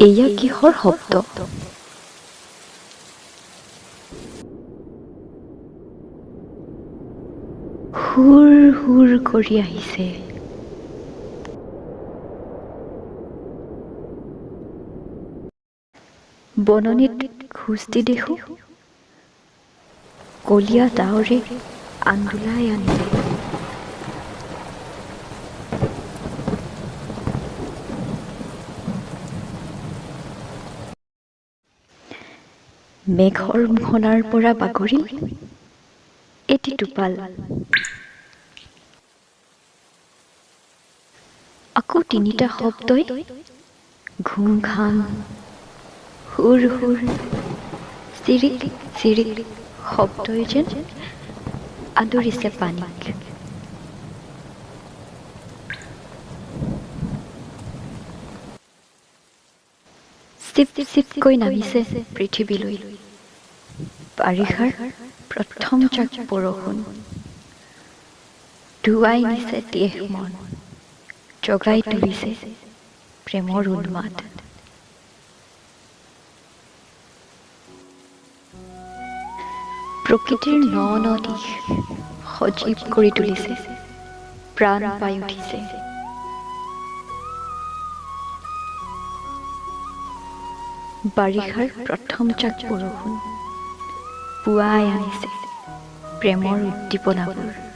এয়া কিহৰ শব্দ? হুৰ হুৰ কৰি আহিছে। বননিত খোজ দি দেখো কলীয়া ডাৱৰে আন্দোলাই আনিলে। মেঘৰ মোহনাৰ পৰা বাগৰিল এটি টোপাল। আকৌ তিনিটা শব্দই ঘুম ঘাম হুৰ হুৰ চিৰিক চিৰিক শব্দই যেন আদৰিছে পানীক। চিপ চিপকৈ নামিছে পৃথিৱীলৈ বাৰিষাৰ প্ৰথম জাক বৰষুণ। ধুৱাই নিছে দেহ মন, জগাই তুলিছে প্ৰেমৰ উন্মাদ। প্ৰকৃতিৰ ন ন দিশ সজীৱ কৰি তুলিছে, প্ৰাণ পাই উঠিছে। বাৰিষাৰ প্ৰথম জাক বৰষুণ পুৱাই আনিছে প্ৰেমৰ উদ্দীপনাবোৰ।